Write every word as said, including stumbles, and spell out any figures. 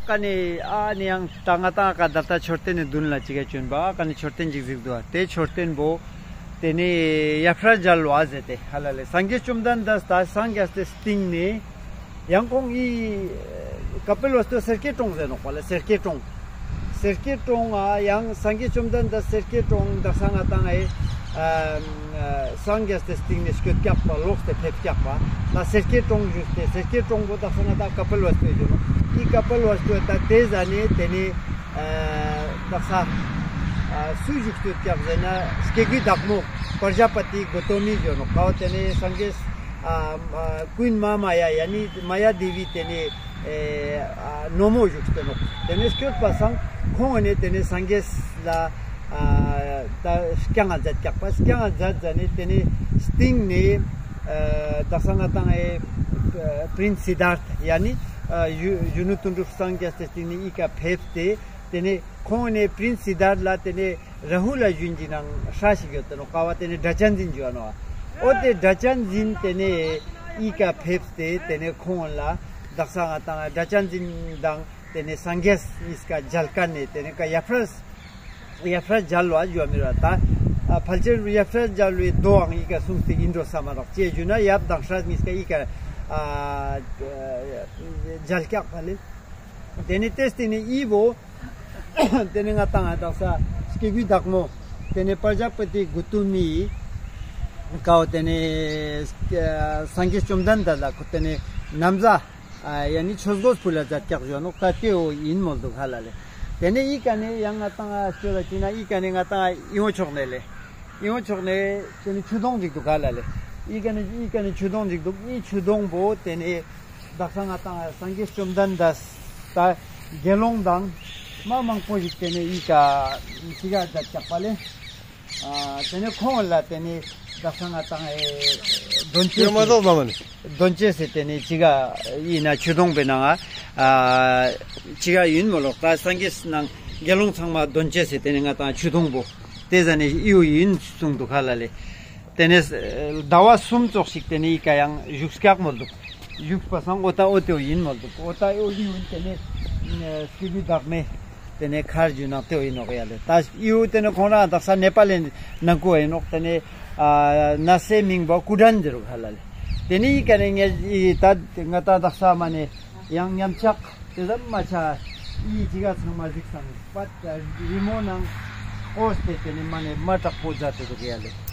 ཀ་ནེ་ཨ་ནི་ཡང་ད་ང་ཏང་ཀ་ད་ལྟ་མཆོད་རྟེན་ནི་མདུན་ལ་ཅིག་ག་བྱོན་པ་ཀ་ནེ་མཆོད་རྟེན་ཅིག་གཟིགས་དུག་པ། ཏེ་མཆོད་རྟེན་པོ་ཏེ་ནེ་ཡབ་སྲས་མཇལ་བ་ཟེར་ཏེ་ཧ་ལ་ལེ། སངས་རྒྱས་བཅོམ་ལྡན་འདས་ད་སངས་རྒྱས་ཏེ་སྟིང་ནེ་ཡང་ཁོང་ངི་ཀ་པིལ་ཝསྟུ་སེར་སྐྱའི་གྲོང་ཟེར་ནོག་པ་ལེ། སེར་སྐྱའི་གྲོང་། སེར་སྐྱའི་གྲོང་ང་ཡང་སངས་རྒྱས་བཅོམ་ལྡན་འདས་སེར་སྐྱའི་གྲོང་དག་ས་ང་ཏང་ཨེ་ཨ་སངས་རྒྱས་ཏེ་སྟིང་ནེ་སྐྱོད་ཀྱག་པ་ལོགས་ཏེ་ཕེབས་ཀྱག་པ་ལ་སེར་སྐྱའི་གྲོང་བཞུགས་ཏེ་སེར་སྐྱའི་གྲོང་པོ་དག་ས་ང་ཏང་ཀ་པིལ་ཝསྟུ་ཨིན་ནོག། འི་ཀ་པིལ་ཝསྟུ་ད་ཏེ་ཟ་ནེ་ཏེ་ནེ་ཨ་དག་ས་ཨ་སུ་བཞུགས་སྐྱོད་ཀྱག་ཟེར་ན་སྐྱེ་དགུའི་བདག་མོ་པྲ་ཛཱ་པ་ཏི་གོ་ཏ་མི་ཟེར་ནོག་པ། ཏེ་ནེ་སངས་རྒྱས་ཨ་ཨ་ཀུན་མ་མ་ཡ་ཡ་ནི་མ་ཡ་དེ་བི་ཏེ་ནེ་ཨེ་ཨ་ནོ་མོ་བཞུགས་ཏེ་ནོག། ཏེ་ནེ་སྐྱོད་པ་སང་ཁོང་ངི་ཏེ་ནེ་སངས་རྒྱས་ལ་ཨ་ད་སྐྱང་ང་མཛད་ཀྱག་པ། སྐྱང་ང་མཛད་ཟ་ནེ་ཏེ་ནེ་སྟིང་ནེ་ཨ་དག་ས་ང་ཏང་ཨེ་པྲིན་སི་སིདྡྷཱརྠ་ཡ་ནི་ཨ་གཞོན་གཞོན་ནུ་དོན་གྲུབ་སངས་རྒྱས་ཏེ་སྟིང་ནེ་འི་ཀ་ཕེབས་ཏེ་ཏེ་ནེ་ཁོང་ངི་པྲིན་སི་སིདྡྷཱརྠ་ལ་ཏེ་ནེ་རཱ་ཧུ་ལ་ཞུན་ཅིག་ནང་སྲས་ཤིག་ཡོད་ཏེ་ནོག་པ། ཏེ་ནེ་སྒྲ་གཅན་འཛིན་ཞུ་བ་ནོག། འོ་ཏེ་སྒྲ་གཅན་འཛིན་ཏེ་ནེ་འི་ཀ་ཕེབས་ཏེ་ཏེ་ནེ་ཁོང་ལ་དག་ས་ང་ཏང་སྒྲ་གཅན་འཛིན་དང་ཏེ་ནེ་སངས་རྒྱས་ཉིས་ཀ་མཇལ་ཁན་ནེ་ཏེ་ནེ་ཀ་ཡབ་སྲས་ཡབ་སྲས་མཇལ་བ་ཞུ་བ་མི་ར་ད་ཨ་ཕལ་ཆེར་ཡབ་སྲས་མཇལ་བའི་མདོའང་འི་ཀ་གསུངས་ཏེ་ཨིན་འགྲོ་བསམ་མ་རག། ཅི་ཞུ་ན་ཡབ་དང་སྲས་ཉིས་ཀ་འི་ཀ་ཨ་མཇལ་ཀྱག་པ་ལེ། ཏེ་ནེ་ཏེ་སྟིང་ནེ་འི་བོ་ཏེ་ནེ་ང་ཏང་དག་ས་སྐྱེ་དགུའི་བདག་མོ་ཏེ་ནེ་པྲ་ཛཱ་པ་ཏི་གོ་ཏ་མི་ཀའོ་ཏེ་ནེ་ཨ་སངས་རྒྱས་བཅོམ་ལྡན་འདས་ལ་ཁོ་ཏེ་ནེ་ན་བཟའ་ཨ་ཡ་ནི་ཆོས་གོས་ཕུལ་ལ་མཛད་ཀྱག་ཞུ་བ་ནོག། ད་ཏེ་བོ་ཨིན་མོལ་དུག་ཧ་ལ་ལེ། ཏེ་ནེ་འི་ཀ་ནེ་ཡང་ང་ཏང་ཨ་ཅོ་ལ་ཅིག་ན་འི་ཀ་ནེ་ང་ཏང་འི་བོ་ཕྱོགས་ནེ་ལེ། འི་བོ་ཕྱོགས་ནེ་ཏེ་ནེ་ཆུ་དོང་ཅིག་དུག་ག་ལ་ལེ། འི་ཀ་ནེ་འི་ཀ་ནེ་ཆུ་དོང་ཅིག་དུག། འི་ཆུ་དོང་པོ་ཏེ་ནེ་དག་ས་ང་ཏང་སངས་རྒྱས་བཅོམ་ལྡན་འདས་ད་དགེ་སློང་དང་མ་མང་པོ་ཞིག་ཏེ་ནེ་འི་ཀ་ཅིག་ག་མཛད་ཀྱག་པ་ལེ། ཨ་ཏེ་ནེ་ཁོང་ལ་ཏེ་ནེ་དག་ས་ང་ཏང་ཨེ་དོན་ཅེས་མ་ཟེར་ཟོ་མ་མ་ནི། དོན་ཅེས་ཟེར་ཏེ་ནེ་ཅིག་ག་ཨིན་ན་ཆུ་དོང་པའི་ནང་ང་ཨ་ཅིག་ག་ཨིན་མོལ་ལོག། ད་སངས་རྒྱས་ནང་དགེ་སློང་ཚང་མ་དོན་ཅེས་ཟེར་ཏེ་ནེ་ང་ཏང་ཆུ་དོང་པོ་ཏེ་ཟ་ནེ་འི་བོ་ཨིན་གསུངས་དུག་ཧ་ལ་ལེ། ཏེ་ནེ་ཟླ་བ་གསུམ་ཙོགས་ཤིག་ཏེ་ནེ་འི་ཀ་ཡང་བཞུགས་ཀྱག་མོལ་དུག། བཞུགས་པ་སང་འོ་ད་འོ་ཏེ་བོ་ཨིན་མོལ་དུག། འོ་ད་འོ་འི་བོ་ཏེ་ནེ་སྐྱེ་དགུའི་བདག་མེ་ཏེ་ནེ་མཁར་ཞུ་ནང་ཏེ་བོ་ཨིན་ནོག་ཡ་ལེ། ད་འི་བོ་ཏེ་ནེ་ཁོང་རང་དག་ས་ནེ་པཱལ་ལི་ནང་ཀུ་ཨིན་ནོག། ཏེ་ནེ་ཨ་ན་སའི་མིང་པོ་སྐུ་དྲན་ཟེར་རུག་ཧ་ལ་ལེ། ཏེ་ནེ་འི་ཀ་ནེ་ངས་ད་ང་ཏང་དག་ས་མ་ནེ་ཡང་ཉམས་ཆག་ཏེ་ཙམ་མ་ཆ་འི་ཅིག་ག་ཚང་མ་གཟིགས་སང་པད་རི་མོ་ནང་ཨོ་སྟེ་ཏེ་ནེ་མ་ནེ་མ་དྲག་པོ་མཛད་དེ་དུག་ཡ་ལེ།